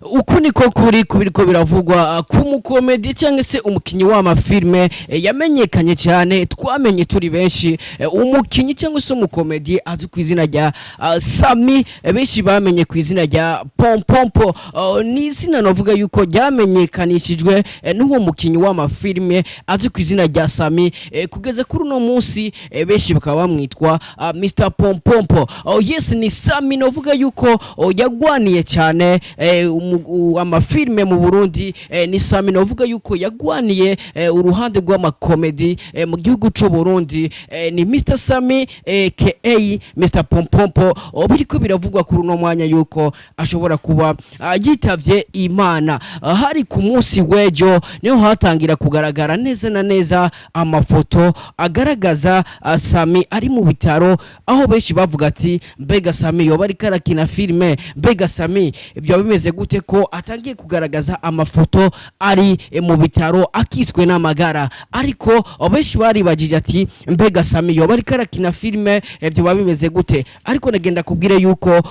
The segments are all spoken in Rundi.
Uku niko kuri kubiriko biravugwa ku mukomedi cyangwa se umukinyi w'amafilme yamenyekanye cyane, twamenye turi benshi, umukinyi cyangwa se umukomedi azwi ku izina rya Sami, benshi bamenye ku izina rya Pompompo. Ni izina navuga yuko ryamenyekanishijwe n'uwo mukinyi w'amafilme azwi ku izina rya Sami, kugeza kuri uno munsi benshi bakaba bamwitwa Mr Pompompo. Oh, yes, ni Sami novuga yuko yagwaniye cyane amafilme mu Burundi, ni Sami novuga yuko yagwaniye uruhande rw'amakomedi mu gihugu c'u Burundi, ni Mr Sami aka Mr Pompompo. Biriko biravugwa kuri uno mwanya yuko ashobora kuba yitavye Imana. Hari ku munsi w'ejo niho hatangira kugaragara neza na neza amafoto agaragaza Sami ari mu bitaro, aho benshi bavuga ati: "Mbega Sami yoba ariko arakina filime? Mbega Sami ibyo bimeze gute ko atangiye kugaragaza amafoto ari mu bitaro akitswe n'amagara?" Ariko benshi baribagije ati: "Mbega Sami yoba ariko arakina filime? Byoba bimeze gute?" Ariko nagenda kubwire yuko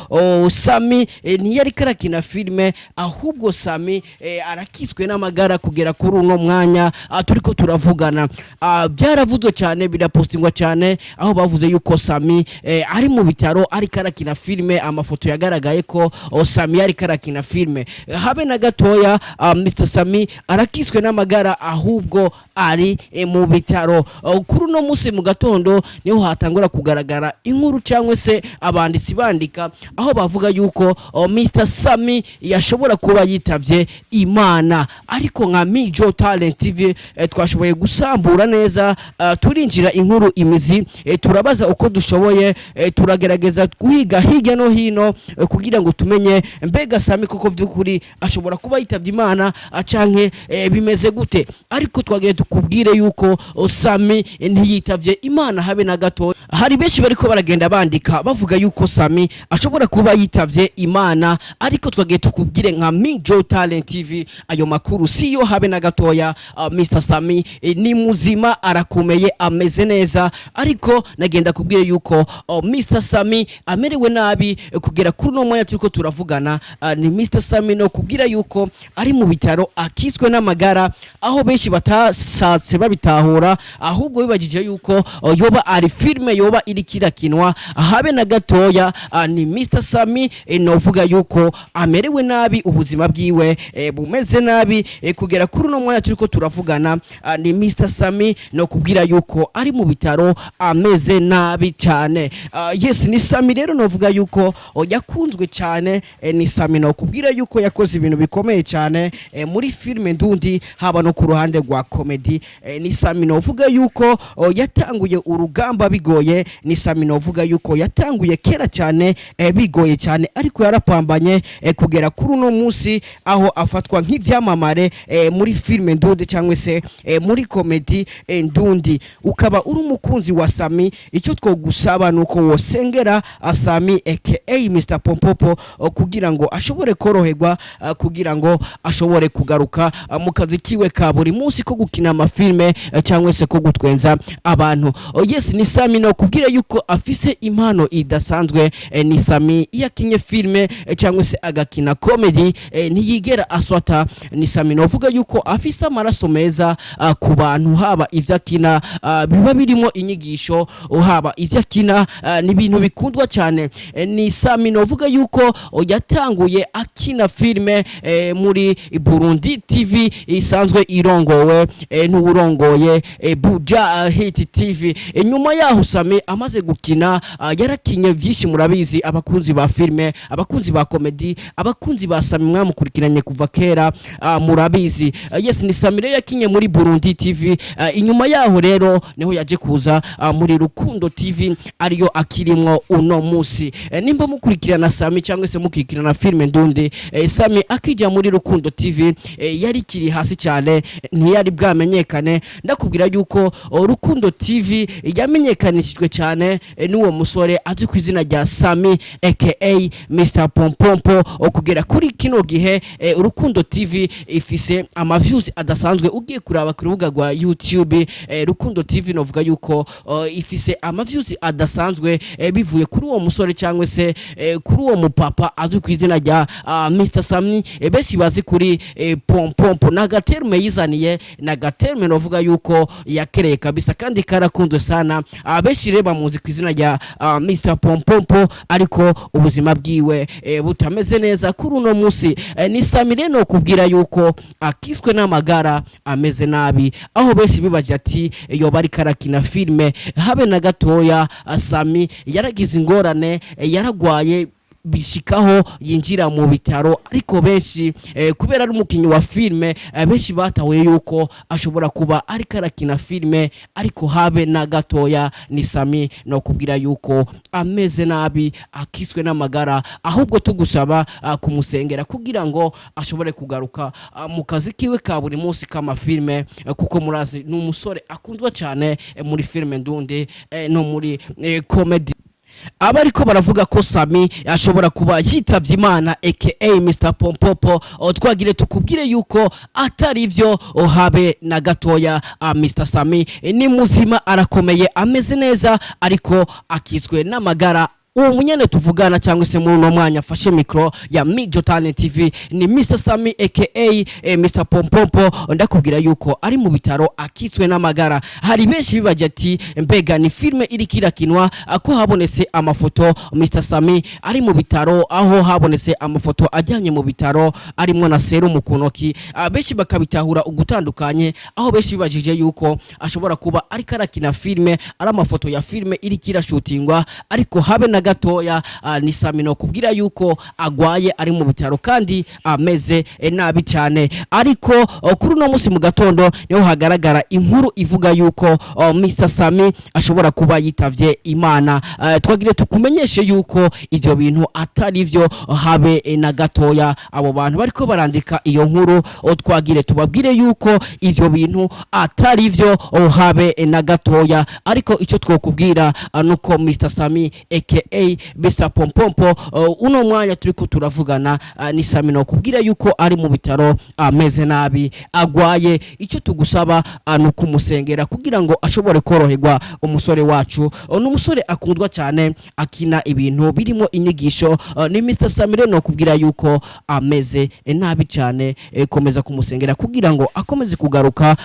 Sami ntiyari arakina filime, ahubwo Sami arakitswe n'amagara kugera kuri uno mwanya turiko turavugana. Byaravuzwe cyane, birapostingwa cyane, aho bavuze yuko Sami ari mu bitaro ariko arakina filime, amafoto yagaragaye ko Sami ariko arakina filime. Habe na gatoya, Mr Sami arakitswe n'amagara, ahubwo ari mu bitaro. Kuri uno munsi mu gatondo niho hatangura kugaragara inkuru cyangwa se abanditsi bandika, aho bavuga yuko Mr Sami yashobora kuba yitavye Imana. Ariko nka Mijo Talent TV twashoboye gusambura neza, turinjira inkuru imizi, turabaza uko dushoboye, turagerageza guhiga hirya no hino kugira ngo tumenye mbega Sami koko vy'ukuri ashobora kuba yitavye Imana canke bimeze gute. Ariko twagiye tukubwire yuko Sami ntiyitavye Imana habe na gato. Hari benshi bariko baragenda bandika bavuga yuko Sami ashobora kuba yitavye Imana, ariko twagiye tukubwire nka Mijo Talent TV ayo makuru siyo habe na gatoya. Mr Sami ni muzima, arakomeye, ameze neza. Ariko nagenda kubwire yuko Mr Sami amerewe nabi kugera kuri uno mwanya turiko turavugana. Ni Mr Sami no kubwira yuko ari mu bitaro akitswe n'amagara, aho benshi batashatse babitahura, ahubwo bibagije yuko yoba ari filme yoba iri kirakinwa. Habe na gatoya, ni Mr Sami novuga yuko amerewe nabi, ubuzima bwiwe bumeze nabi kugera kuri uno mwanya turiko turavugana. Ni Mr Sami no kubwira yuko ari mu bitaro ameze nabi cyane. Yes, ni Sami rero novuga yuko yakunzwe cyane, ni Sami no kubwira yuko yakoze ibintu bikomeye cyane muri filme ndundi, haba no ku ruhande rwa comedy. Ni Sami novuga yuko yatanguye urugamba bigoye, ni Sami novuga yuko yatanguye kera cyane bigoye cyane, ariko yarapambanye kugera kuri uno munsi aho afatwa nk'ibyamamare muri filme ndundi cyangwa se muri comedy ndundi. Ukaba uri umukunzi wa Sami, icyo twogusaba nuko wosengera Sami aka Mr Pompopo kugira ngo ashobore koroherwa, kugira ngo ashobore kugaruka mu kazi kiwe ka buri munsi ko gukina amafilme cyangwa se ko gutwenza abantu. Oh, yes, ni Sami no kubwira yuko afise impano idasanzwe. Ni Sami iyo akinye filme cyangwa se agakina comedy ntiyigera aswata. Ni Sami novuga yuko afise amaraso meza ku bantu, haba ivyo akina biba birimo inyigisho, haba ivyo akina ni ibintu bikundwa cyane. Ni Sami novuga yuko yatanguye akina filme muri Burundi TV isanzwe irongowe n'uwurongoye Buja Hit TV. Nyuma yaho Sami amaze gukina, yarakinye vyinshi, murabizi, abakunzi ba filme, abakunzi ba comedy, abakunzi ba Sami mwamukurikiranye kuva kera, murabizi. Yes, ni Sami rero yakinye muri Burundi TV. Inyuma yaho rero niho yaje kuza muri Rukundo TV, ariyo akirimwo uno musi. Nimba mukurikirana Sami cyangwa se mukurikirana filme ndundi, Sami akija muri Rukundo TV yari kiri hasi cyane, ntiyari bwamenyekane. Ndakubwira yuko Rukundo TV yamenyekanishijwe cyane n'uwo musore azwi ku izina rya Sami aka Mr Pompompo. Kugera kuri kino gihe Rukundo TV ifise ama views adasanzwe. Ugiye kuraba ku rubuga rwa YouTube, Rukundo TV novuga yuko ifise ama views adasanzwe bivuye kuri uwo musore cyangwa se kuri uwo mupapa azwi ku izina rya Mr Sami, benshi bazi kuri Pompompo. Nagaterme yizaniye, nagaterme novuga yuko yakereye kabisa kandi karakunzwe sana. Benshi rero bamuzi ku izina rya Mr Pompompo, ariko ubuzima bwiwe butameze neza kuri uno munsi. Ni Sami rero kubwira yuko akiswe n'amagara, ameze nabi, aho benshi bibaje ati yoba ariko arakina filme. Habe na gatoya. Sami yaragize ingorane, yaragwaye bishikaho yinjira mu bitaro, ariko benshi kubera ari umukinnyi wa filme, benshi batahuye yuko ashobora kuba ariko arakina filme, ariko habe na gatoya. Ni Sami no kubwira yuko ameze nabi, akiswe n'amagara, ahubwo tugusaba kumusengera kugira ngo ashobore kugaruka mu kazi kiwe ka buri munsi k'amafilme, kuko murazi ni umusore akunzwe cyane muri filme ndundi, no muri comedy. Aba ariko baravuga ko Sami ashobora kuba yitavye Imana, aka Mr Pompopo, twagire tukubwire yuko atari byo, habe na gatoya. Mr Sami ni muzima, arakomeye, ameze neza, ariko akitswe n'amagara. Uwo munyene tuvugana cyangwa se muri uno mwanya afashe micro ya Mijo Talent TV ni Mr Sami, aka Mr Pompompo. Ndakubwira yuko ari mu bitaro, akitswe n'amagara. Hari benshi bibaje ati mbega ni filme iriko irakinwa, ko habonetse amafoto Mr Sami ari mu bitaro, aho habonetse amafoto ajyanye mu bitaro arimwo na serumu ku ntoki. Benshi bakabitahura ugutandukanye, aho benshi bibajije yuko ashobora kuba ariko arakina filme, ari amafoto ya filme iriko irashutingwa, ariko habe na gatoya. Ni Sami no kubwira yuko agwaye, ari mu bitaro kandi ameze nabi cyane. Ariko kuri uno munsi mu gatondo niho hagaragara inkuru ivuga yuko Mr Sami ashobora kuba yitavye Imana. Twagire tukumenyeshe yuko ivyo bintu atari vyo, habe na gatoya. Abo bantu bariko barandika iyo nkuru, twagire tubabwire yuko ivyo bintu atari vyo, habe na gatoya. Ariko icyo twokubwira nuko Mr Sami, aka Mr Pompompo, uno mwanya turiko turavugana, ni Sami no kubwira yuko ari mu bitaro, ameze nabi, agwaye. Icyo tugusaba ni ukumusengera kugira ngo ashobore koroherwa. Umusore wacu, ni umusore akundwa cyane, akina ibintu birimo inyigisho. Ni Mr Sami rero no kubwira yuko ameze nabi cyane. Komeza kumusengera kugira ngo akomeze kugaruka,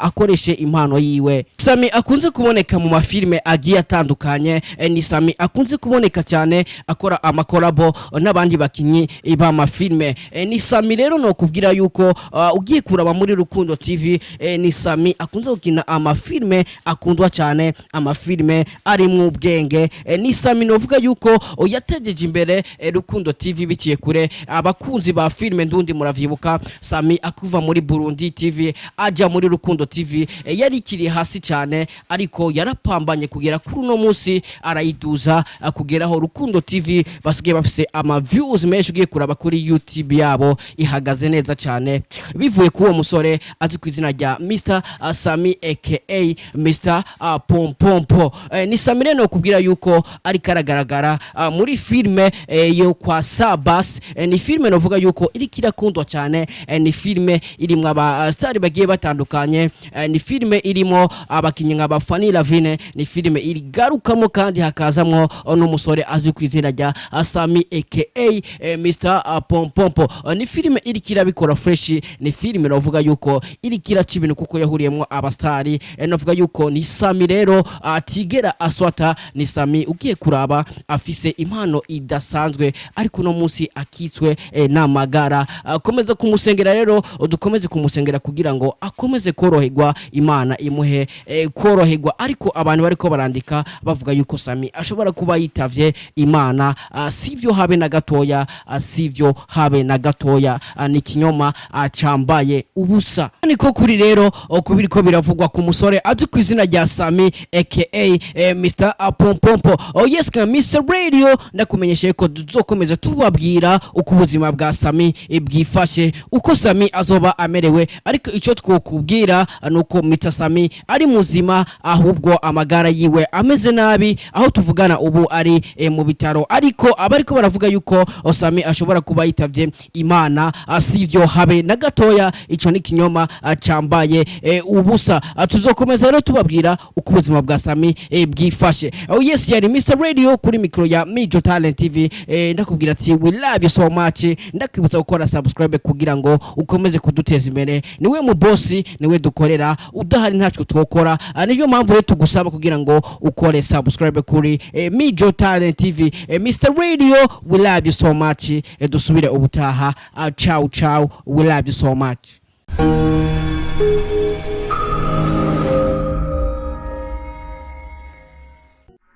akoreshe impano yiwe. Sami akunze kuboneka mu mafilme agiye atandukanye. Ni Sami akunze kuboneka cyane akora amakolabo n'abandi bakinyi b'amafilme. Ni Sami rero no kubwira yuko ugiye kuraba muri Rukundo TV, ni Sami akunze gukina amafilme akundwa cyane, amafilme arimwo ubwenge. Ni Sami novuga yuko yatejeje imbere Rukundo TV biciye kure. Abakunzi ba filme ndundi muravyibuka Sami akuva muri Burundi TV aja muri Rukundo TV, yari ikiri hasi cyane, ariko yarapambanye kugera kuri uno munsi arayiduza, kugeraho Rukundo TV basigaye bafise ama views menshi. Ugiye kuraba kuri YouTube yabo ihagaze neza cyane, bivuye kuri uwo musore azwi ku izina rya Mr Sami, aka Mr Pompompo. Ni Sami rero kubwira yuko ariko aragaragara muri filme yo kwa Sabas. Ni filme novuga yuko iriko irakundwa cyane. Ni filme irimwo aba star bagiye batandukanye. Ni filme irimo abakinyi nka ba Fanny Lavine. Ni filme irigarukamo kandi hakazamwo n'umusore azwi ku izina rya Sami, aka Mr Pompompo. Ni filme iriko irabikora fresh. Ni filme novuga yuko iriko iraca ibintu kuko yahuriyemwo abastari. Novuga yuko ni Sami rero atigera aswata. Ni Sami ugiye kuraba afise impano idasanzwe, ariko uno munsi akitswe n'amagara. Komeza kumusengera rero, dukomeze kumusengera kugira ngo akomeze koroherwa, Imana imuhe koroherwa. Ariko abantu bariko barandika bavuga yuko Sami ashobora kuba yitavye Imana, sivyo habe na gatoya, sivyo habe na gatoya. Ni kinyoma cambaye ubusa. Niko kuri rero kubiriko biravugwa ku musore azwi ku izina rya Sami, aka Mr Pompompo. Oh yes, ka Mr Radio ndakumenyesha ko tuzokomeza tubabwira uko ubuzima bwa Sami bwifashe, uko Sami azoba amerewe. Ariko icyo twokubwira nuko Mr Sami ari muzima, ahubwo amagara yiwe ameze nabi, aho tuvugana ubu ari ari mu bitaro. Ariko abariko baravuga yuko Sami ashobora kuba yitavye Imana, sivyo habe na gatoya. Ico ni kinyoma cambaye ubusa. Tuzokomeza rero tubabwira uko ubuzima bwa Sami bwifashe. Oh yes, yari Mr Radio kuri micro ya Mijo Talent TV. Ndakubwira ati we love you so much. Ndakwibutsa gukora subscribe kugira ngo ukomeze kuduteza imbere. Niwe mu boss, niwe dukorera, udahari ntacyo twokora. Niyo mpamvu rero tugusaba kugira ngo ukore subscribe kuri Mijo Talent TV. Mr Radio, we love you so much. Dusubire ubutaha. Ciao ciao, we love you so much.